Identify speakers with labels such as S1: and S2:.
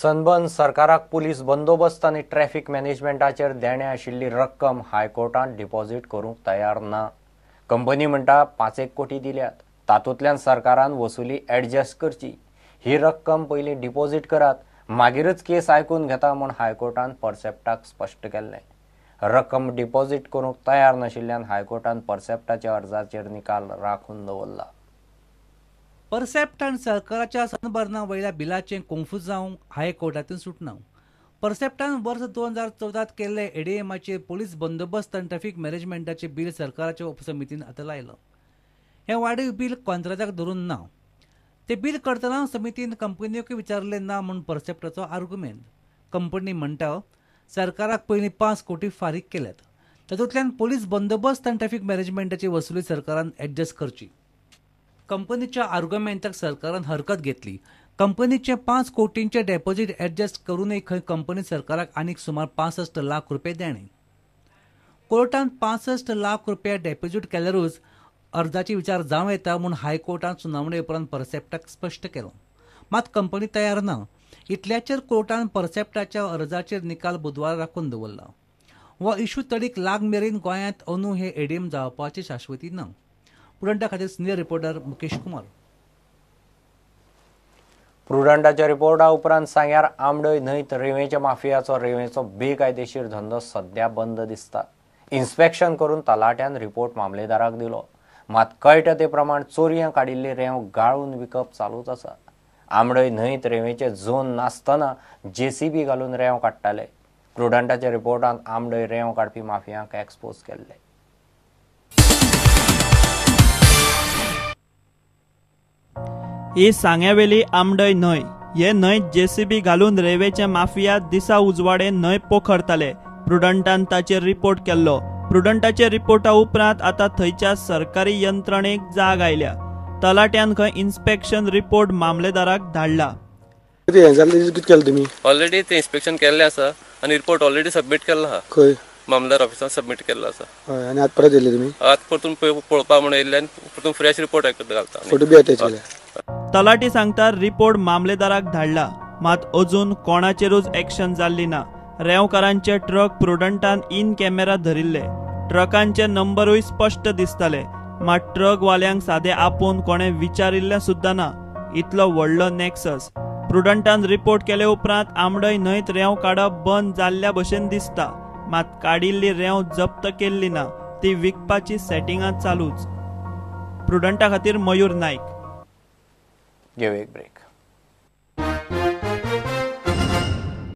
S1: Sunburn सरकाराक police बंदोबस्त आनी ट्रॅफिक मॅनेजमेंटाचेर देणे आशिल्ली रक्कम हायकोर्टांत डिपॉझिट करूंक तयार ना. कंपनी म्हणटा 5-1 कोटी दिल्यात, तातूंतल्यान सरकारान वसुली ऍडजस्ट करची. ही रक्कम पयलीं डिपॉझिट करात, मागीरच केस आयकून घेता म्हूण हायकोर्टान परसेप्टाक स्पश्ट केल्लें. रक्कम डिपॉझिट करूंक तयार नाशिल्ल्यान हायकोर्टान परसेप्टाच्या अर्जाचेर निकाल राखून दवरला.
S2: परसेप्टान सरकाराच्या सनबर्ना वयल्या बिलाचें कोन्फुजांव हायकोर्टांतून सुटना. परसेप्टान वर्स 2014 केल्ले एडीएमाचे पोलीस बंदोबस्त आनी ट्रॅफिक मॅनेजमेंटाचे बिल सरकाराच्या उपसमितीन आतां लायलां. हें वाडीव बिल कॉन्त्राताक धरून ना. ते बिल करतना समितीन कंपनीकूय विचारलें ना म्हूण परसेप्टाचो आर्गुमेंट. कंपनी म्हणटा सरकाराक पयलीं 5 कोटी फारीक केल्यात, तातूंतल्यान पोलीस बंदोबस्त आनी ट्रॅफिक मॅनेजमेंटाची वसुली सरकारान ऍडजस्ट करची. कंपनीच्या आर्गुमेंटाक सरकारान हरकत घेतली. कंपनीचे 5 कोटींचे डेपॉझिट ऍडजस्ट करूनय खंय कंपनी सरकाराक आनीक सुमार 65 लाख रुपये देणे. कोर्टान 65 लाख रुपया डेपॉझिट केल्यारूच अर्जाची विचार जावं येता म्हूण हायकोर्टान सुनावणे उपरांत परसेप्टाक स्पश्ट केलो. मात कंपनी तयार ना. इतल्याचेर कोर्टान परसेप्टाच्या अर्जाचेर निकाल बुधवारा राखून दवरला. हो इशू तडीक लाग मेरेन गोंयांत अंदू हे एडीएम जावपाची शाश्वती ना. प्रुडंटा खातीर सिनियर रिपोर्टर मुकेश कुमार.
S1: प्रुडंटाच्या रिपोर्टा उपरांत सांग्यार आमडय न्हंयत रेंवेच्या माफियाचो रेंवेचो बेकायदेशीर धंदो सद्या बंद दिसता. इन्स्पेक्शन करून तलाट्यान रिपोर्ट मामलेदाराक दिलो. मात कळटा ते प्रमाण चोरयां काडिल्ली रेंव गाळून विकप चालूच आसा. आमडय न्हंयत रेंवेचे झोन नासतना जेसीबी घालून रेंव काडटाले. प्रुडंटाच्या रिपोर्टांत आमडय रेंव काडपी माफियांक एक्सपोज केल्ले.
S3: ही सांग्यावेली आमडय न्हंय. हे न्हंयत जेसीबी घालून रेंवेचे माफिया दिसा उजवाडे न्हंय पोखरताले. प्रुडंटान ताचेर रिपोर्ट केल्लो. प्रुडंटाच्या रिपोर्टा उपरांत आतां थंयच्या सरकारी यंत्रणेक जाग आयल्या. तलाट्यान खंय इन्स्पेक्शन रिपोर्ट मामलेदाराक धाडला.
S4: ऑलरेडी ते इन्स्पेक्शन केल्लें आसा आनी रिपोर्ट ऑलरेडी सबमीट केल्लो आहा. खंय मामलेदार ऑफिसान सबमीट केल्लो आसा.
S5: आनी आतां परत येयले तुमी?
S4: आतां परतून पळोवपाक म्हणून येयल्ले आनी परतून फ्रेश रिपोर्ट घालता.
S5: फोटो बी अटॅच केले.
S3: तलाटी सांगता रिपोर्ट मामलेदाराक धाडला, मात अजून कोणाचेरूच एक्शन जाल्ली ना. रेंवकारांचे ट्रक प्रुडंटान इन कॅमेरा धरिल्ले. ट्रकांचे नंबरूय स्पश्ट दिसताले, मात ट्रकवाल्यांक सादे आपोवन कोणें विचारिल्लें सुद्दां ना. इतलो व्हडलो नॅक्सस. प्रुडंटान रिपोर्ट केले उपरांत आमडय न्हंयत रेंव काडप बंद जाल्ल्या भशेन दिसता, मात काडिल्ली रेंव जप्त केल्ली ना. ती विकपाची सेटिंगां चालूच. प्रुडंटा खातीर मयूर नायक.
S1: घेवया एक ब्रेक.